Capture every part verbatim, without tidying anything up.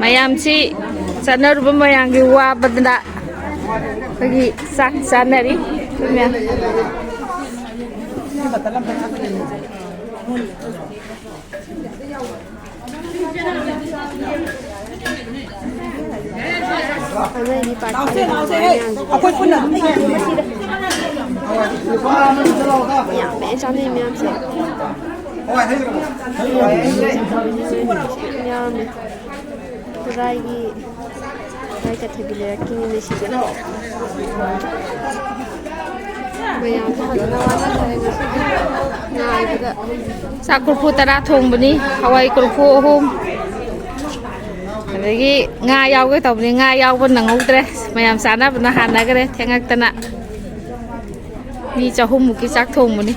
ꯃꯌꯥꯝꯁꯤ ꯆꯠꯅꯔꯨꯕ ꯃꯌꯥꯝꯒꯤ ꯋꯥꯕꯗ ꯑꯩꯈꯣꯏꯒꯤ ꯆꯥꯛ ꯆꯥꯅꯔꯤ꯫ ꯑꯩꯈꯣꯏ ꯃꯌꯥꯝ꯫ ꯑꯩꯈꯣꯏ ꯄꯨꯟꯅ ꯑꯗꯨꯝ ꯆꯥꯁꯤ꯫ ꯌꯥꯝꯃꯦ, ꯆꯥꯅꯩ ꯃꯌꯥꯝꯁꯦ꯫ ꯌꯥꯝꯃꯦ꯫ ꯈꯨꯔꯥꯏꯒꯤ, ꯈꯨꯔꯥꯏ ꯆꯠꯊꯕꯤ ꯂꯩꯔꯛꯀꯤꯅꯤꯅꯦ ꯁꯤꯗ꯫ ꯃꯌꯥꯝꯁꯦ ꯐꯖꯅ ꯋꯥꯅꯈ꯭ꯔꯦ ꯉꯁꯤꯗꯤ ꯉꯥꯏꯕꯗ꯫ ꯆꯥꯛ ꯀꯣꯔꯐꯨ ꯇꯔꯥ ꯊꯣꯡꯕꯅꯤ, ꯍꯋꯥꯏ ꯀꯣꯔꯐꯨ ꯑꯍꯨꯝ, ꯑꯗꯒꯤ ꯉꯥ ꯌꯥꯎꯒꯦ ꯇꯧꯕꯅꯤ, ꯉꯥ ꯌꯥꯎꯕ ꯅꯪꯍꯧꯗ꯭ꯔꯦ꯫ ꯃꯌꯥꯝ ꯆꯥꯅꯕꯅ ꯍꯥꯟꯅꯈ꯭ꯔꯦ ꯊꯦꯡꯉꯛꯇꯅ꯫ ꯃꯤ ꯆꯍꯨꯝꯃꯨꯛꯀꯤ ꯆꯥꯛ ꯊꯣꯡꯕꯅꯤ꯫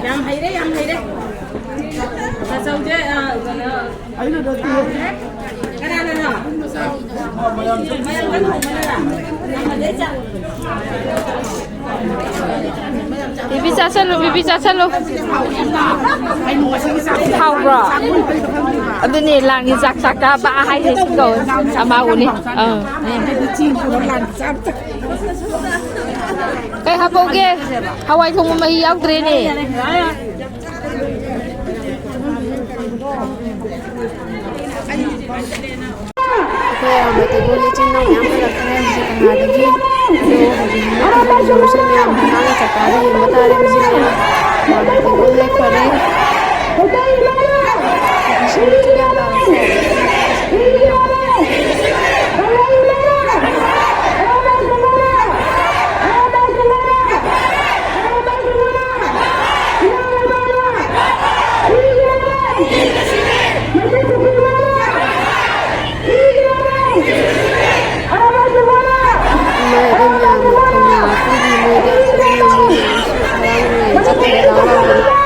ꯌꯥꯝ ꯍꯩꯔꯦ, ꯌꯥꯝ ꯍꯩꯔꯦ꯫ ꯇꯥꯆꯧꯁꯦ, ꯑ, ꯀꯩꯅꯣ, ꯀꯅꯥꯅꯅꯣ? ꯕꯤꯕꯤ ꯆꯥꯁꯜꯂꯨ, ꯕꯤꯕꯤ ꯆꯥꯁꯜꯂꯨ꯫ ꯍꯥꯎꯕ꯭ꯔꯣ? ꯑꯗꯨꯅꯦ, ꯂꯥꯡꯒꯤ ꯆꯥꯛ ꯆꯥꯛ ꯆꯥꯕ ꯍꯥꯏꯁꯦ ꯁꯤ ꯀꯧꯋꯦ꯫ ꯑꯃ ꯎꯅꯤ꯫ ꯑꯥ꯫ ꯀꯩ ꯍꯥꯞꯄꯧꯒꯦ? ꯍꯋꯥꯏ ꯊꯣꯡꯕ ꯃꯍꯤ ꯌꯥꯎꯗ꯭ꯔꯦꯅꯦ꯫ ꯑꯩꯈꯣꯏ ꯑꯌꯥꯝꯕ ꯇꯦꯕꯜꯒꯤ ꯏꯆꯤꯟ ꯏꯅꯥꯎ ꯃꯌꯥꯝ ꯍꯜꯂꯛꯈ꯭ꯔꯦ ꯍꯧꯖꯤꯛ ꯀꯪꯂꯥꯗꯒꯤ꯫ ꯑꯗꯣ ꯍꯧꯖꯤꯛ ꯍꯧꯖꯤꯛ ꯃꯌꯥꯝ ꯍꯛꯆꯥꯡꯒꯤ ꯆꯞ ꯆꯥꯕ ꯌꯦꯡꯕ ꯇꯥꯔꯦ ꯍꯧꯖꯤꯛ ꯃꯌꯥꯝ꯫ ꯑꯌꯥꯝꯕ ꯇꯦꯕꯜ ꯂꯦꯛꯈ꯭ꯔꯦ꯫ ꯃꯣꯏ ꯑꯗꯨꯝ ꯌꯥꯝꯅ ꯊꯧꯅꯥ ꯄꯤꯔꯤ ꯃꯣꯏꯗ꯫ ꯑꯗꯨꯅ ꯃꯣꯏ ꯃꯌꯥꯝꯁꯨ ꯍꯔꯥꯎꯅ ꯆꯠꯈ꯭ꯔꯦ ꯂꯥꯎ ꯂꯥꯎꯗꯅ꯫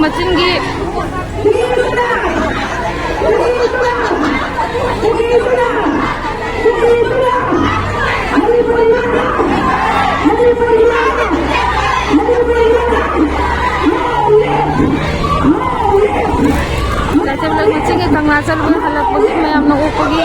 ꯃꯆꯤꯟꯒꯤ ꯂꯥꯏꯁꯦꯝꯂꯣꯟ ꯃꯆꯤꯟꯒꯤ ꯀꯪꯂꯥ ꯆꯠꯂꯨꯕ ꯍꯜꯂꯛꯄꯒꯤ ꯃꯌꯥꯝꯅ ꯑꯣꯛꯄꯒꯤ